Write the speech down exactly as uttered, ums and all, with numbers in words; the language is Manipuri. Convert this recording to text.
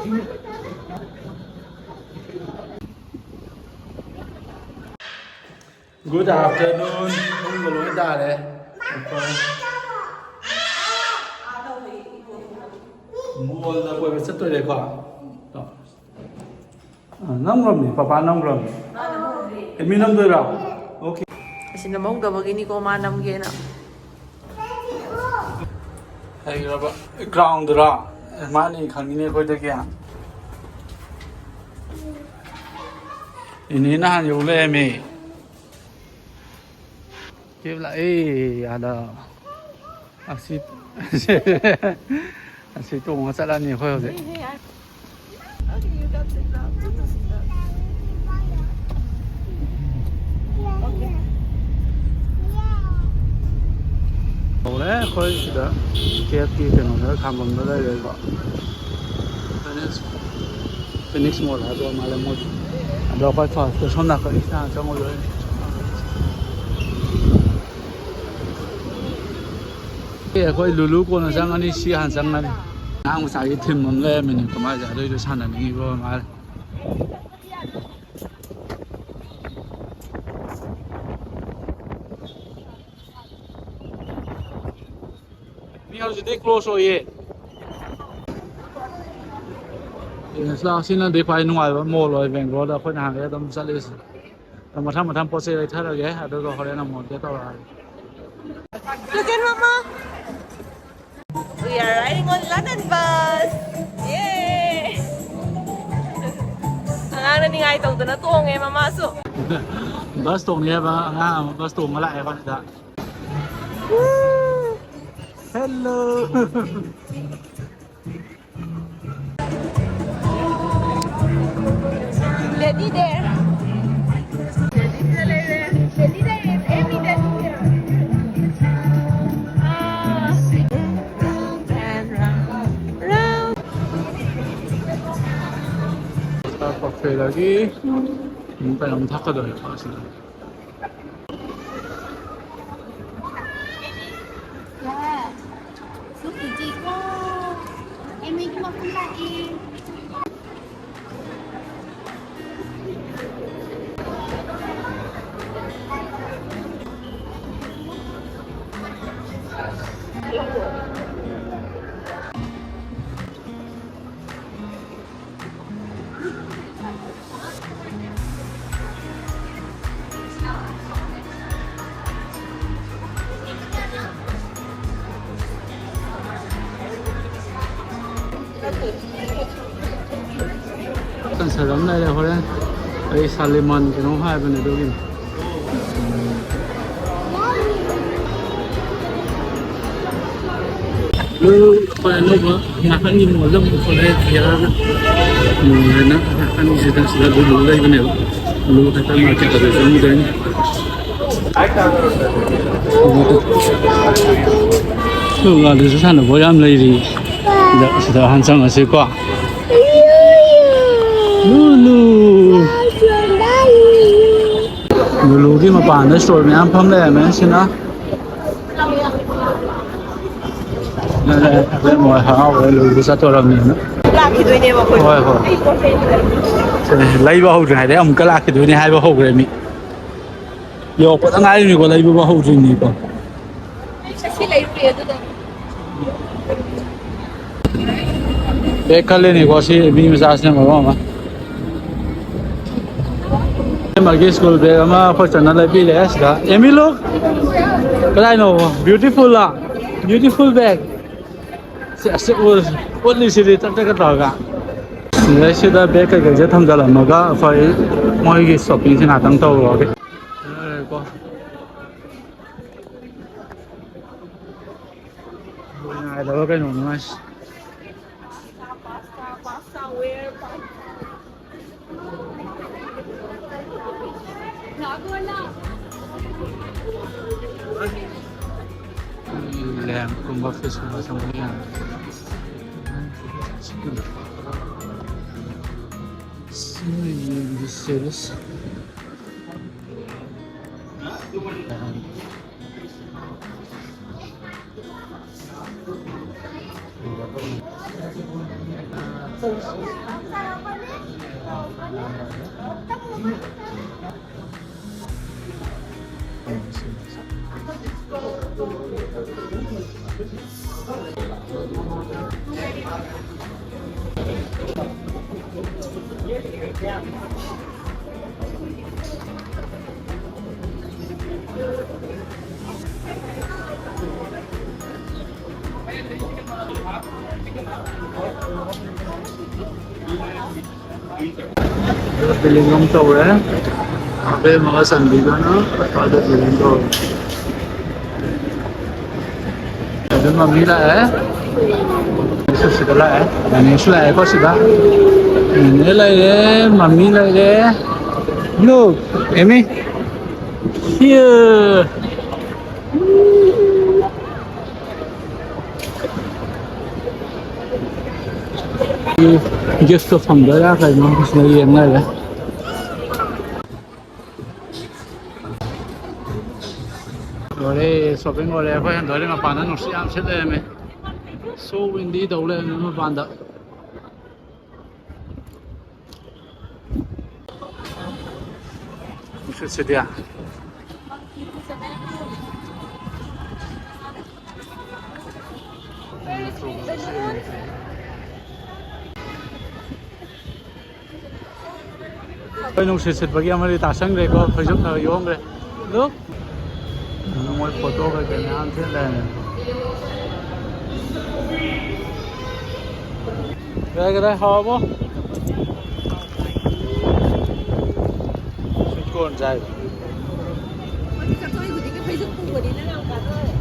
Good afternoon. ꯄꯨꯡ ꯕꯥꯔꯣ ꯇꯥꯔꯦ꯫ ꯑꯩꯈꯣꯏ ꯃꯣꯜꯗ ꯀꯣꯏꯕ ꯆꯠꯇꯣꯏꯔꯦꯀꯣ꯫ ꯑ, ꯅꯝꯈ꯭ꯔꯕꯅꯤ, ꯄꯄꯥ ꯅꯝꯈ꯭ꯔꯕꯅꯤ꯫ ꯑꯦ, ꯃꯤ ꯅꯝꯗꯣꯏꯔꯣ? Okay꯫ ꯑꯁꯤ ꯅꯝꯍꯧꯗꯕꯒꯤꯅꯤꯀꯣ ꯃꯥ ꯅꯝꯒꯦꯅ꯫ ꯍꯩꯈ꯭ꯔꯕ ꯒ꯭ꯔꯥꯎꯟꯗꯨꯔꯣ? ꯑꯦ, ꯃꯥꯅꯤ ꯈꯪꯉꯤꯅꯦ ꯑꯩꯈꯣꯏꯗꯒꯤ꯫ ꯏꯅꯦ ꯅꯍꯥꯟ ꯌꯧ ꯂꯩꯔꯝꯃꯦ꯫ ꯀꯦꯞ ꯂꯥꯛꯑꯦ ꯑꯥꯗ꯫ ꯑꯁꯤ, ꯑꯁꯤ ꯇꯣꯡꯉ ꯆꯠꯂꯅꯤ ꯑꯩꯈꯣꯏ ꯍꯧꯖꯤꯛ꯫ ꯍꯧꯔꯦ ꯑꯩꯈꯣꯏ ꯁꯤꯗ ꯀꯦꯞꯀꯤ ꯀꯩꯅꯣꯗ ꯈꯥꯝꯕꯝꯗ ꯂꯩꯔꯦꯀꯣ꯫ ꯐꯤꯅꯤꯛꯁ ꯃꯣꯜ ꯍꯥꯏꯕ ꯃꯥꯜꯂꯦ ꯃꯣꯏꯗꯣ꯫ ꯑꯗꯣ ꯑꯩꯈꯣꯏ ꯐꯥꯔꯁꯇ ꯁꯣꯝ ꯅꯥꯀꯟ ꯏꯁꯥ ꯆꯪꯉꯨꯗꯣꯏꯅꯤ꯫ ꯑꯦ, ꯑꯩꯈꯣꯏ ꯂꯨꯂꯨ ꯀꯣꯟꯅ ꯆꯪꯉꯅꯤ, ꯁꯤ ꯍꯥꯟꯅ ꯆꯪꯉꯅꯤ꯫ ꯑꯉꯥꯡ ꯃꯆꯥꯒꯤ ꯊꯤꯝ ꯑꯃ ꯂꯩꯔꯝꯃꯤꯅꯦ, ꯀꯃꯥꯏꯅ ꯑꯗꯨꯏꯗꯣ ꯁꯥꯟꯅꯅꯤꯡꯉꯤꯕ ꯃꯥꯜꯂꯦ꯫ ꯃꯤ ꯍꯧꯖꯤꯛꯇꯤ ꯀ꯭ꯂꯣꯁ ꯑꯣꯏꯌꯦ꯫ ꯁꯤꯅꯗꯤ ꯈ꯭ꯋꯥꯏ ꯅꯨꯡꯉꯥꯏꯕ ꯃꯣꯜ ꯑꯣꯏ ꯕꯦꯡꯒ꯭ꯂꯣꯔꯗ ꯑꯩꯈꯣꯏ ꯅꯍꯥꯟꯈꯩ ꯑꯗꯨꯝ ꯆꯠꯂꯤꯁꯦ꯫ ꯃꯊꯪ ꯃꯊꯪ ꯄꯣꯠ ꯆꯩ ꯂꯩꯊꯔꯒꯦ, ꯑꯗꯨꯒ ꯍꯣꯔꯦꯟ ꯑꯃꯨꯛ ꯑꯞꯗꯦꯠ ꯇꯧꯔꯛꯑꯒꯦ꯫ Look at Mama. We are riding on London bus. Yay! ꯑꯉꯥꯡꯅ ꯅꯤꯡꯉꯥꯏ ꯇꯧꯗꯅ ꯇꯣꯡꯉꯦ ꯃꯃꯥꯁꯨ꯫ ꯕꯁ ꯇꯣꯡꯅꯤ ꯍꯥꯏꯕ ꯑꯉꯥꯡ ꯑꯃ ꯕꯁ ꯇꯣꯡꯉ ꯂꯥꯛꯑꯦ ꯑꯩꯈꯣꯏꯗ꯫ Hello. Teddy there. Teddy there. Teddy there is every teddy there. Ah. Round and round, round. ꯀꯐꯦꯗꯒꯤ ꯀꯩꯅꯣꯝ ꯊꯛꯀꯗꯧꯔꯦ ꯑꯁꯤꯗ꯫ ꯁꯨ ꯐꯤꯖꯤ꯫ ꯑꯦ, ꯃꯤꯒꯤ ꯃꯈꯨꯝ ꯂꯥꯛꯑꯦ꯫ ꯀꯟꯁꯔꯠ ꯑꯃ ꯂꯩꯔꯦ ꯍꯣꯔꯦꯟ꯫ ꯑꯩ ꯁꯥꯂꯤꯃꯥꯟ ꯀꯩꯅꯣꯝ ꯍꯥꯏꯕꯅꯦ ꯑꯗꯨꯒꯤꯅꯤ꯫ ꯑꯗꯨ ꯑꯩꯈꯣꯏ ꯑꯅꯧꯕ ꯅꯥꯀꯟꯒꯤ ꯃꯣꯜꯗ ꯑꯃꯨꯛ ꯊꯣꯛꯂꯛꯑꯦ ꯊꯤꯌꯦꯇꯔꯗ꯫ ꯎꯝ, ꯍꯥꯏꯅ ꯅꯥꯀꯟꯁꯤꯗ ꯁꯤꯗ ꯑꯗꯨꯝ ꯂꯩꯕꯅꯦꯕ꯫ ꯑꯗꯨ ꯈꯛꯇꯪ ꯃꯥꯔꯀꯦꯠꯇꯁꯨ ꯆꯪꯉꯨꯗꯣꯏꯅꯤ꯫ ꯁꯤꯗ ꯁꯥꯟꯅꯕ ꯌꯥꯝ ꯂꯩꯔꯤ꯫ ꯁꯤꯗ, ꯁꯤꯗ ꯍꯥꯟ ꯆꯪꯉꯁꯤꯀꯣ꯫ ꯂꯨꯂꯨ꯫ ꯂꯨꯂꯨꯒꯤ ꯃꯄꯥꯟꯗ ꯁ꯭ꯇꯣꯜ ꯃꯌꯥꯝ ꯐꯝ ꯂꯩꯔꯝꯃꯦ꯫ ꯁꯤꯅ ꯃꯣꯏ ꯍꯔꯥꯎꯕ ꯂꯣꯏꯕ ꯆꯠꯇꯣꯔꯝꯅꯤꯅ꯫ ꯂꯥꯛꯈꯤꯗꯣꯏꯅꯦꯕ ꯑꯩꯈꯣꯏ꯫ ꯍꯣꯏ, ꯍꯣꯏ꯫ ꯁꯤꯅꯦ, ꯂꯩꯕ ꯍꯧꯗ꯭ꯔꯤꯉꯩꯗ ꯑꯃꯨꯛꯀ ꯂꯥꯛꯈꯤꯗꯣꯏꯅꯦ ꯍꯥꯏꯕ ꯍꯧꯈ꯭ꯔꯦ ꯃꯤ꯫ ꯌꯧꯔꯛꯄꯗ ꯉꯥꯏꯔꯤꯅꯤꯀꯣ, ꯂꯩꯕꯕꯨ ꯍꯧꯗ꯭ꯔꯤꯅꯤꯀꯣ꯫ ꯁꯤ ꯂꯩꯔꯨꯔꯦ ꯑꯗꯨꯗ꯫ ꯕꯦꯛ ꯈꯜꯂꯤꯅꯤꯀꯣ ꯁꯤ ꯃꯤ ꯃꯆꯥꯁꯤꯅ ꯃꯔꯣꯟ ꯑꯃ꯫ ꯃꯥꯒꯤ ꯁ꯭ꯀꯨꯜ ꯕꯦꯛ ꯑꯃ ꯑꯩꯈꯣꯏ ꯆꯟꯅ ꯂꯩꯕꯤꯔꯦ ꯁꯤꯗ꯫ ꯑꯦꯃꯤꯂꯨ, ꯀꯗꯥꯏꯅꯣ? ꯕ꯭ꯌꯨꯇꯤꯐꯨꯜꯂ? ꯕ꯭ꯌꯨꯇꯤꯐꯨꯜ ꯕꯦꯛ꯫ ꯁꯤ, ꯑꯁꯤ ꯎ-, ꯎꯠꯂꯤꯁꯤꯗꯤ ꯇꯛ ꯇꯛꯀ ꯇꯧꯔꯒ꯫ ꯁꯤꯗꯩꯁꯤꯗ ꯕꯦꯛ ꯀꯩꯀꯩꯁꯦ ꯊꯝꯖꯤꯜꯂꯝꯃꯒ ꯑꯩꯈꯣꯏ ꯃꯣꯏꯒꯤ ꯁꯣꯞꯄꯤꯡꯁꯦ ꯉꯥꯛꯇꯪ ꯇꯧꯔꯨꯔꯒꯦ꯫ ꯂꯣꯏꯔꯦꯀꯣ꯫ ꯅꯨꯡꯉꯥꯏꯗꯕ ꯀꯩꯅꯣꯅꯤ ꯃꯥꯏꯁꯦ꯫ ꯂꯦꯝꯞꯀꯨꯝꯕ ꯐ꯭ꯔꯤꯖꯀꯨꯝꯕ ꯁꯦꯝꯕ ꯌꯥꯔꯦ꯫ ꯁꯤ ꯌꯦꯡꯒꯦ ꯁꯦꯔꯤꯁ꯫ ꯕꯤꯂꯤꯡ ꯑꯃ ꯇꯧꯔꯦ꯫ ꯑꯕꯦꯝꯃꯒ ꯆꯟꯕꯤꯒꯅ ꯑꯁ꯭ꯋꯥꯏꯗ ꯕꯤꯂꯤꯡ ꯇꯧꯔꯦ꯫ ꯑꯗꯨ ꯃꯃꯤ ꯂꯥꯛꯑꯦ꯫ ꯁꯤꯗ ꯂꯥꯛꯑꯦ꯫ ꯅꯦꯅꯦꯁꯨ ꯂꯥꯛꯑꯦꯀꯣ ꯁꯤꯗ꯫ ꯅꯦꯅꯦ ꯂꯩꯔꯦ, ꯃꯃꯤ ꯂꯩꯔꯦ꯫ Look, Amy. Here. ꯒꯦꯁꯇꯣ ꯐꯪꯗꯣꯏꯔꯥ ꯀꯩꯅꯣ ꯁꯤꯗ ꯌꯦꯡ ꯂꯩꯔꯦ꯫ ꯂꯣꯏꯔꯦ, ꯁꯣꯄꯤꯡ ꯂꯣꯏꯔꯦ꯫ ꯑꯩꯈꯣꯏ ꯍꯟꯗꯣꯔꯦ꯫ ꯃꯄꯥꯟꯗ ꯅꯨꯡꯁꯤꯠ ꯌꯥꯝ ꯁꯤꯠ ꯂꯩꯔꯝꯃꯦ꯫ So windy ꯇꯧ ꯂꯩꯔꯝꯃꯦ ꯃꯄꯥꯟꯗ꯫ ꯅꯨꯡꯁꯤꯠ ꯁꯤꯠ ꯌꯥ꯫ ꯑꯩꯈꯣꯏ ꯅꯨꯡꯁꯤꯠ ꯁꯤꯠꯄꯒꯤ ꯑꯃꯗꯤ ꯇꯥꯁꯟꯈ꯭ꯔꯦꯀꯣ, ꯐꯩꯖꯨꯞꯅ ꯌꯣꯝꯈ꯭ꯔꯦ꯫ Look. ꯃꯣꯏ ꯐꯣꯇꯣ ꯀꯩꯀꯩ ꯃꯌꯥꯝ ꯊꯦꯠ ꯂꯩꯔꯝꯃꯦ꯫ ꯀꯗꯥꯏ ꯀꯗꯥꯏ ꯍꯥꯎꯔꯕꯣ? Sweet corn ꯆꯥꯏ꯫ ꯃꯣꯏꯗꯤ ꯆꯠꯊꯣꯛꯏ ꯈꯨꯗꯤꯡꯒꯤ ꯐꯩꯖꯨꯞ ꯄꯨꯕꯅꯤꯅ ꯌꯥꯝ ꯀꯥꯟꯅꯔꯦ꯫